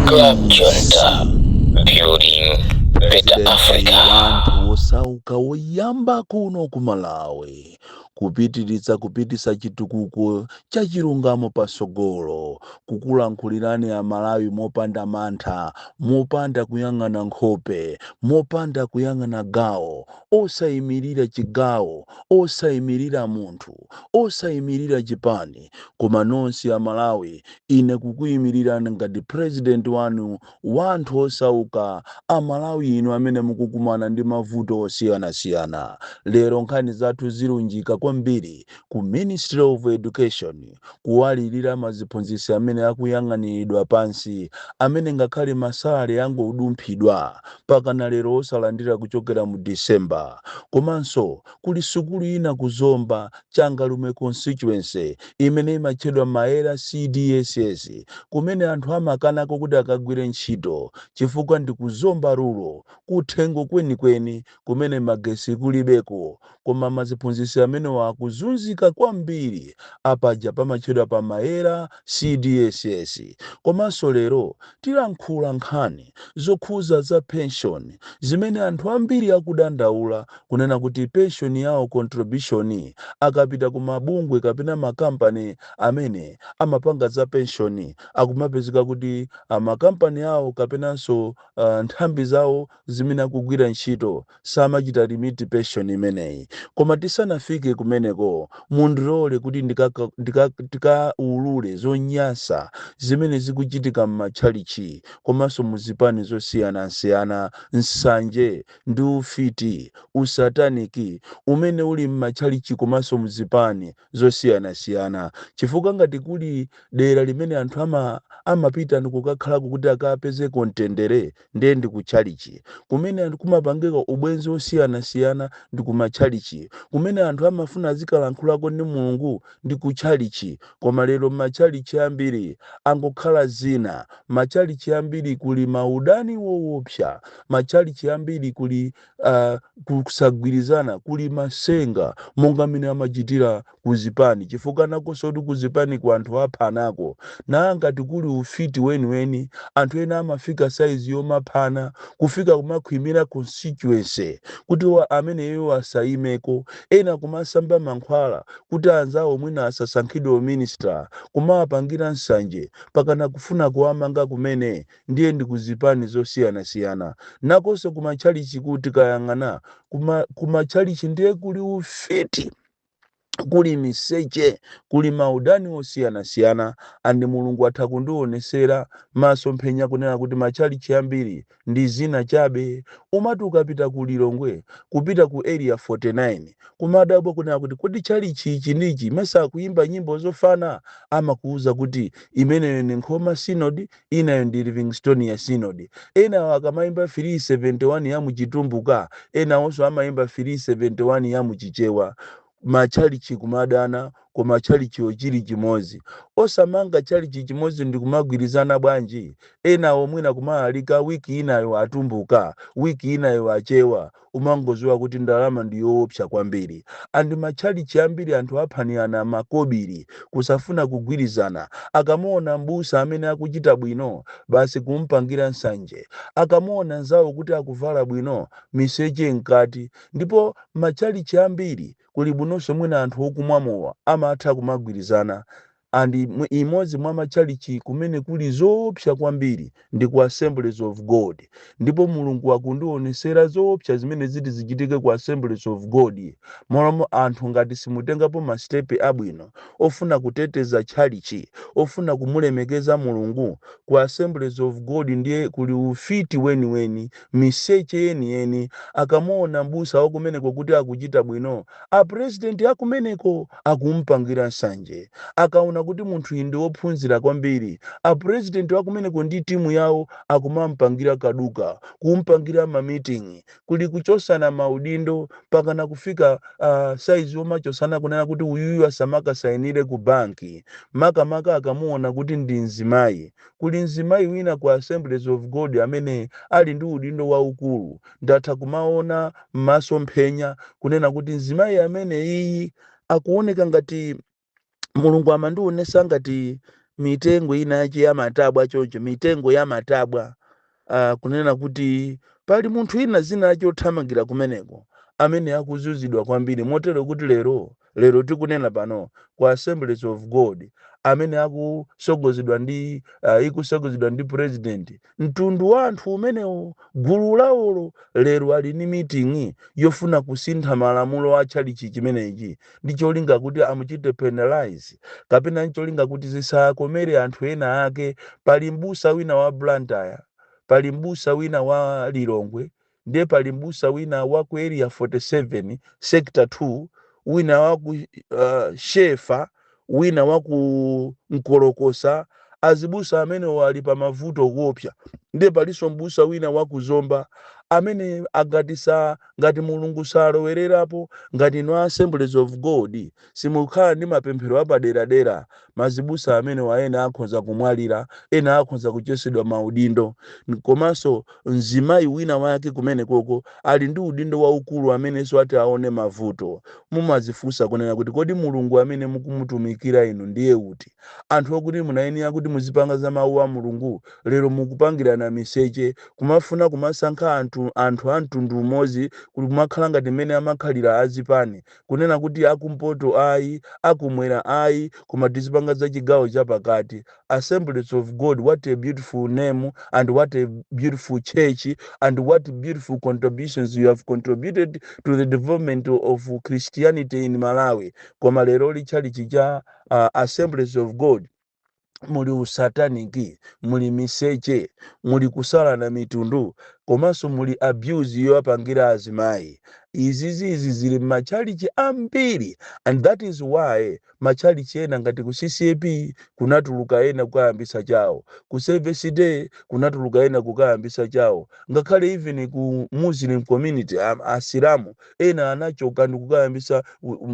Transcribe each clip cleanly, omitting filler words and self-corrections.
Club Junta, building better President Africa. Wanthu osauka woyamba kuno ku Malawi kupitiriza kupitisa chitukuko cha chilungamo pasogolo, kukulankhulirani Amalawi mopanda mantha, mopanda kuyang'ana nkhope, mopanda kuyang'ana gawo, osayimirira chigawo, osayimirira munthu, osayimirira chipani, koma nonse Amalawi, ine kukuyimirirani ngati president wanu wanthu osauka. Amalawi inu amene mukukumana ndi mavuto osiyanasiyana, lero nkhani zathu zilunjika kwambiri ku Ministry of Education, kuwalirira maziphunzitsi amene akuyang'aniridwa pansi, amene ngakhale ma salary angodumphidwa pakana lero osalandira kuchokera mu December. Komanso kuli sukulu ina kuzomba Changalume constituency imene imatchedwa Maera CDSS, kumene anthu amakanako kuti akagwire ntchito chifukwa ndi kuzomba rural, kuthengo kwenikweni kumene magesi kulibeko, koma maziphunzitsi amenewa akuzunzika kwambiri. Apaja pamatchedwa pa Maera CDSS. Komanso lero tilankhula nkhani zokhuza za pension zimene anthu ambiri akudandaula kunena kuti pension yawo, contribution, akapita ku mabungwe kapena makampani amene amapanga za pension, akumapezeka kuti makampani awo kapenanso nthambi zawo zimene akugwira ntchito samachita remit pension imeneyi. Koma tisanafike kumeneko, mundilole kuti ndikaulule zonyansa zimene zikuchitika m'matchalichi komanso muzipani zosiyanasiyana, nsanje ndi ufiti, usataniki umene uli m'matchalichi komanso muzipani zosiyanasiyana, chifukwa ngati kuli dera limene anthu amapita ndikukakhalako kuti akapezeko mtendere, ndiye ndi kutchalichi, kumene anthu kumapangika ubwenzi osiyanasiyana ndi kumatchalichi, kumene anthu amafuna azikalankhulako ndi Mulungu ndi kutchalichi. Koma lero matchalichi ambiri angokhala zina. Matchalichi ambiri kuli maudani woopsa, matchalichi ambiri kuli kusagwirizana, kuli masenga monga mmene amachitira kuzipani, chifukwa nakonso kuti kuzipani ku anthu aphanako. Na ngati kuli ufiti weniweni, anthu ena amafika saizi yomaphana, kufika kumakhwimira constituency kuti wa ameneyo asayimeko, ena kumasamba mankhwala kuti anzawo mwina asasankhidwe minister, kumawapangira nsanje pakana kufuna kuwamanga kumene. Ndiye ndi kuzipani zosiyanasiyana. Nakonso kumatchalichi, kuti kayang'ana kumatchalichi ndiye kuli ufiti, kuli miseche, kuli maudani osiyanasiyana. And Mulungu atha kundionesera masomphenya kunena kuti matchalichi ambiri ndi zina chabe. Umati ukapita ku Lilongwe, kupita ku Area 49, kumadabwa kunena kuti kodi tchalichi ichi ndichi masa kuimba nyimbo zofana? Amakuuza kuti imeneyo ndi Nkhoma Synod, inayo ndi Livingstonia Synod. Enawo akamayimba 371 ya muchitumbuka, enawonso amayimba 371 ya muchichewa. Matchalichi kumadana, koma tchalichiwo chili chimodzi. Osamanga tchalichi chimodzi ndi kumagwirizana bwanji? Enawo mwina kumalalika wiki inayo Atumbuka, wiki inayo Achewa. Umangoziwa kuti ndalama ndi yoopsa kwambiri. And matchalichi ambiri anthu aphanirana makobiri, kusafuna kugwirizana. Akamuona mbusa amene akuchita bwino, basi kumpangira nsanje. Akamuona nzawo kuti akuvala bwino, miseche mkati. Ndipo matchalichi ambiri kuli bwinonso mwina anthu okumwa mowa amatha kumagwirizana. And imodzi mwa matchalichi kumene kuli zoopsa kwambiri ndi ku Assemblies of God. Ndipo Mulungu akundionesera zoopsa zimene ziti zichitike ku Assemblies of God molomo. Anthu ngati simutengapo ma steps abwino ofuna kuteteza tchalichi, ofuna kumulemekeza Mulungu, ku Assemblies of God ndiye kuli ufiti weniweni, miseche yeniyeni. Akamuona mbusa wakumeneko kuti akuchita bwino, apresidenti akumeneko akumpangira nsanje. Akaona kuti munthu iyi ndi wophunzira kwambiri, apresidenti wakumeneko ndi timu yawo akumampangira kaduka, kumpangira ma meeting. Kuli kuchosana maudindo pakana kufika saizi yomachosana kunena kuti uyuyu asamakasayinire ku banki, makamaka akamuona kuti ndi mzimayi. Kuli mzimayi wina ku Assemblies of God amene ali ndi udindo waukulu. Ndatha kumaona m'masomphenya kunena kuti mzimayi amene iyi akuoneka ngati Mulungu amandionesa ngati Mitengo ina yache ya matabwa choncho, mitengo ya matabwa, kunena kuti pali munthu ina zina lache othamangira kumeneko amene akuzunzidwa kwambiri, motero kuti lero lero tikunena pano, ku Assemblies of God amene akusogozedwa ndi ikusogozedwa ndi president, mtundu wa anthu umenewo, gulu lawolo, lero ali ndi meeting yofuna kusintha malamulo a tchalichi chimenechi ndi cholinga kuti amuchite penalize, kapena ncholinga kuti zisakomere anthu ena ake. Pali mbusa wina wa Blantyre, pali mbusa wina wa Lilongwe, ndiye pali mbusa wina wa ku Area 47 Sector 2, wina wa ku Shefa, wina wa ku Nkolokosa. Azibusa amene wali pa mavuto kuopsa. Ndiye palinso mbusa wina wa ku Zomba amene agati sa ngati Mulungu salowererapo, ngati ino Assemblies of God simukhala ndi mapemphero apaderadera, mazibusa amene wa ena akhoza kumwalira, ena akhoza kuchosedwa maudindo. Komanso mzimayi wina wake kumene koko ali ndi udindo waukulu amenenso ati aone mavuto. Mumazifunsa kunena kuti, kodi Mulungu amene mukumutumikira inu ndiye uti? Anthu okuti munayenera kuti muzipanga za mawu a Mulungu, lero mukupangirana miseche, kumafuna kumasankha anthu a mtundu umodzi, kuti kumakhala ngati mmene amakhalira azipani, kunena kuti akumpoto ayi, akumwera ayi, koma tizipanga za chigawo chapakati. Assemblies of God, what a beautiful name and what a beautiful church and what beautiful contributions you have contributed to the development of Christianity in Malawi. Koma lero lichalichi cha Assemblies of God muli usataniki, muli miseche, muli kusalana mitundu, komanso muli abuse yowapangira azimayi. Izizizi zili m'machalichi ambiri, and that is why machalichi ena ngati ku CCAP kunatuluka ena kukayambisa chawo, ku Seventh Day kunatuluka ena kukayambisa chawo, ngakhale even ku Muslim community, asilamu ena anachoka ndi kukayambisa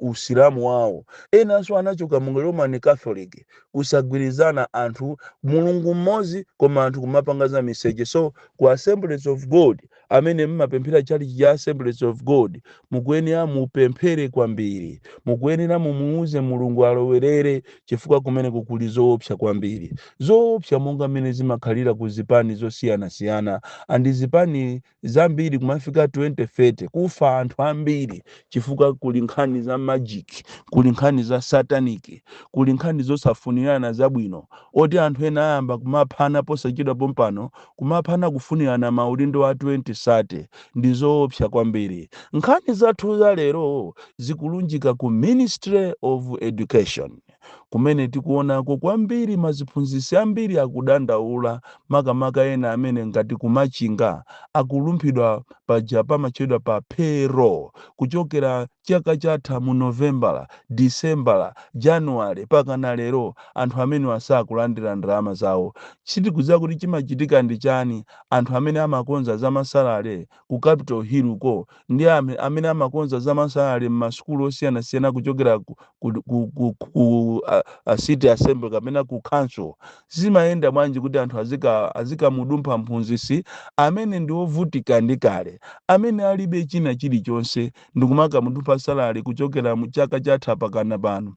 usilamu wawo, enanso anachoka mu Roman Catholic. Kusagwirizana, anthu Mulungu mmodzi koma anthu kumapanga za miseche. So ku Assemblies of God, amene mmapemphera chalichi cha Assemblies of God, mukuyenera mupemphere kwambiri, mukuyenera mumuuze Mulungu alowerere, chifukwa kumeneko kuli zoopsa kwambiri, zoopsa monga mmene zimakhalira ku zipani zosiyanasiyana. And zipani zambiri kumafika 2030 kufa anthu ambiri, chifukwa kuli nkhani za magic, kuli nkhani za satanic, kuli nkhani zosafunirana zabwino, oti anthu ena ayamba kumaphana posachedwa pompano, kumaphana kufunirana maudindo a 2030. Ndi zoopsa kwambiri. Nkhani zathu za lero zikulunjika ku Ministry of Education, kumene tikuonako kwambiri maziphunzitsi ambiri akudandaula, makamaka ena amene ngati kumachinga akulumphidwa paja pamachedwa pa payroll kuchokera chaka chatha mu Novembala, Disembala, Januwale, pakana lero anthu amene asakulandira ndalama zawo. Sitikudziwa kuti chimachitika ndi chani. Anthu amene amakonza za ma salary ku Capitol Hill ko ndi amene amakonza za ma salary m'masukulu osiyanasiyana kuchokera ku city assembly kapena ku council, zimayenda bwanji kuti anthu azikamudumpha mphunzitsi amene ndi wovutika ndi kale, amene alibe china chilichonse, ndikumakamudumpha salary kuchokera mu chaka chatha pakana pano?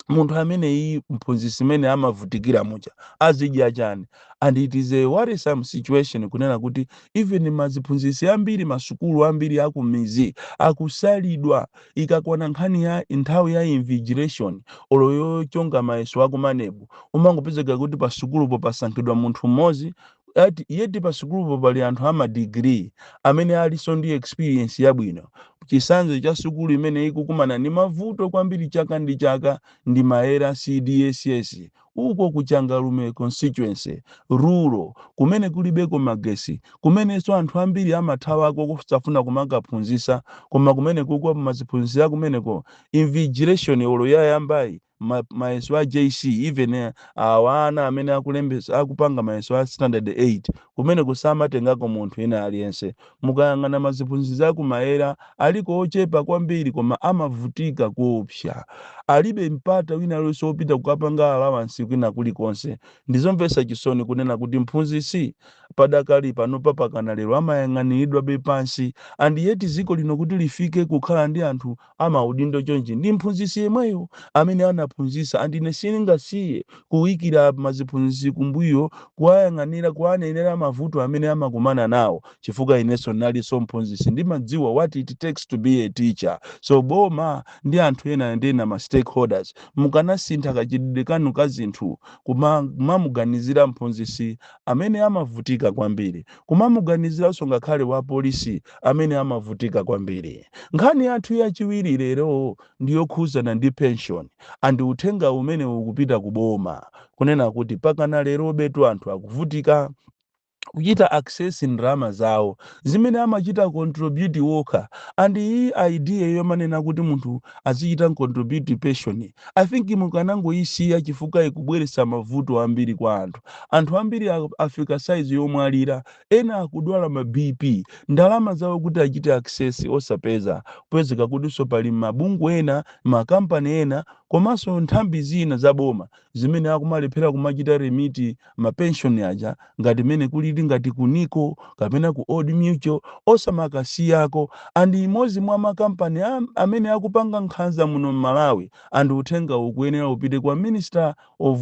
Munthu ameneyi, mphunzitsi imene amavutikira muja, azidya chani? And it is a worrisome situation kunena kuti even maziphunzitsi ambiri, masukulu ambiri akumizi akusalidwa. Ikakwana nkhani ya nthawi ya invigilation olo yochonga mayeso aku MANEB, umangopezeka kuti pa sukulupo pasankhidwa munthu mmodzi ati yeti pa sukulupo pali anthu ama degree amene alinso ndi experience yabwino. Chitsanzo cha sukulu imene ikukumana ndi mavuto kwambiri chaka ndi chaka ndi Maera CDSS uko ku Changalume constituency rural, kumene kulibeko magesi, kumenenso anthu ambiri amathawako kusafuna kumakaphunzitsa. Koma kumene kuko maziphunzitsa kumeneko, invigilation olo yayambayi, mayeso a JC, even awa ana amene akulembesa, akupanga mayeso a standard 8, kumene kusamatengako munthu ina aliyense. Mukayang'ana maziphunzitsi akumayera aliko ochepa kwambiri, koma amavutika kuopsa. Alibe mpata wina aliwonse wopita kukapanga allowance kwina kulikonse. Ndizomvetsa chisoni kunena kuti mphunzitsi padakali panopa, pakana lero, amayang'aniridwabe pansi. And yet dziko lino kuti lifike kukhala ndi anthu amaudindo chonchi, ndi mphunzitsi yemweyo amene anaphunzitsa. And ine sindingasiye kuyikira maziphunzitsi kumbuyo, kuwayang'anira, kuwanenera mavuto amene amakumana nawo, chifukwa inenso ndinalinso mphunzitsi, ndimadziwa what it takes to be a teacher. So boma ndi anthu ena ndi ena, ma stakeholders, mukanasintha kachitidwe kanu ka zinthu, kumamuganizira mphunzitsi amene amavutika kwambiri, kumamuganiziranso ngakhale wa polisi amene amavutika kwambiri. Nkhani yathu yachiwiri lero ndiyokhuzana ndi pension, and uthenga umene ukupita kuboma kunena kuti pakana lero betu anthu akuvutika kuchita access ndalama zawo zimene amachita contribute wokha. And iyi idea yomanena kuti munthu azichita contribute pension, I think mukanangoyisiya, chifukwa ikubweretsa mavuto ambiri kwa anthu. Anthu ambiri afika size yomwalira, ena akudwala ma BP, ndalama zawo kuti achite access osapeza. Kupezeka kutinso pali mabungwe ena, makampani ena, komanso nthambi zina za boma zimene akumalephera kumachita remit ma pension aja, ngati mene kulili ngati ku NICO kapena ku Old Mutual, osamakasiyako. And imodzi mwa makampani amene akupanga nkhanza muno m'Malawi, and uthenga ukuyenera upite kwa Minister of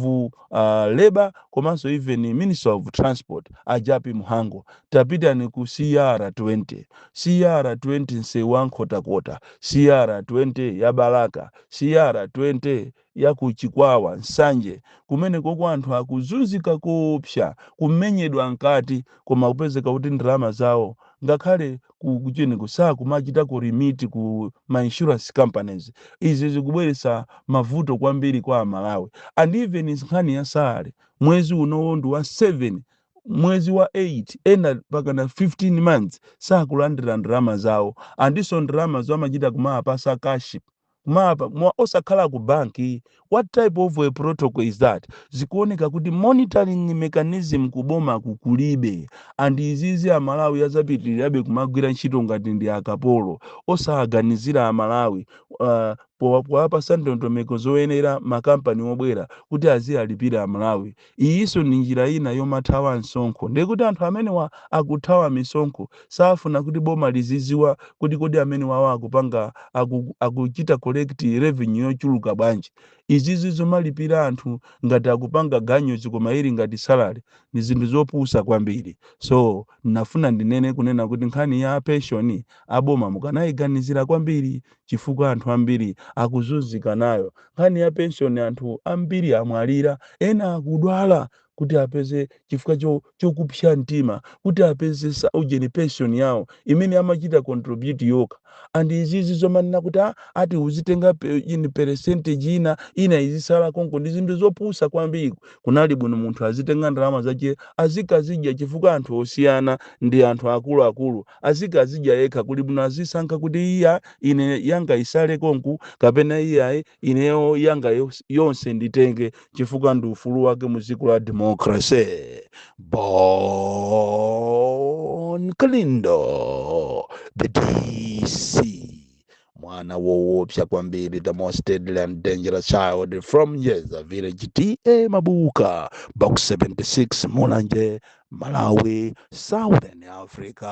Labor komanso even Minister of Transport, a Jappie Mhango. Tapitani ku CR20, CR20, msewu wa Nkhotakota, CR20 ya Balaka, CR20 ya ku Chikwawa, Nsanje, kumene koko anthu akuzunzika koopsa, kumenyedwa mkati, koma kupezeka kuti ndalama zawo ngakhale kucheni kusakumachita ku remit ku ma insurance companies. Izi zikubweretsa mavuto kwambiri kwa Amalawi. And even nkhani ya salary, mwezi unowo ndi wa 7, mwezi wa 8, ena pakana 15 months sakulandira ndalama zawo. Andinso ndalama zamachita kumapasa cash, kumapa osakhala ku banki. What type of a protocol is that? Zikuoneka kuti monitoring mechanism kuboma kukulibe. And izizi Amalawi azapitirirabe kumagwira ntchito ngati ndi akapolo, osaganizira Amalawi powapasa ndondomeko zoyenera makampani obwera kuti aziyalipira Amalawi. Iyinso ndi njira ina yomathawa msonkho. Ndikuti anthu amenewa akuthawa misonkho, safuna kuti boma liziziwa kuti kodi amene wawo akupanga akuchita collect revenue yochuluka bwanji. Izizi zomalipira anthu ngati akupanga ganyozi koma ili ngati salary ni zinthu zopusa kwambiri. So nafuna ndinene kunena kuti nkhani ya pension, aboma mukanayiganizira kwambiri, chifukwa anthu ambiri akuzunzika nayo nkhani ya pension. Anthu ambiri amwalira, ena akudwala kuti apeze, chifukwa chokupsya mtima kuti apeze ujeni pension yawo imene amachita contribute yokha. And izizi zomanena kuti ati uzitenga ini percentage ina, ina izisala konko, ndi zinthu zopusa kwambiri. Kunali bwino munthu azitenga ndalama zache azikazidya, chifukwa anthu osiyana ndi anthu akuluakulu, azikazidya yekha. Kuli bwino azisankha kuti iya, ine yanga isale konku, kapena iyayi, ineyo yanga yonse nditenge, chifukwa ndi ufulu wake mu dziko la democracy. Bon Kalindo, the DC, mwana woopsa kwambiri, the most deadly and dangerous child from Yeza Village, TA Mabuka, Box 76, Mulanje, Malawi, Southern Africa.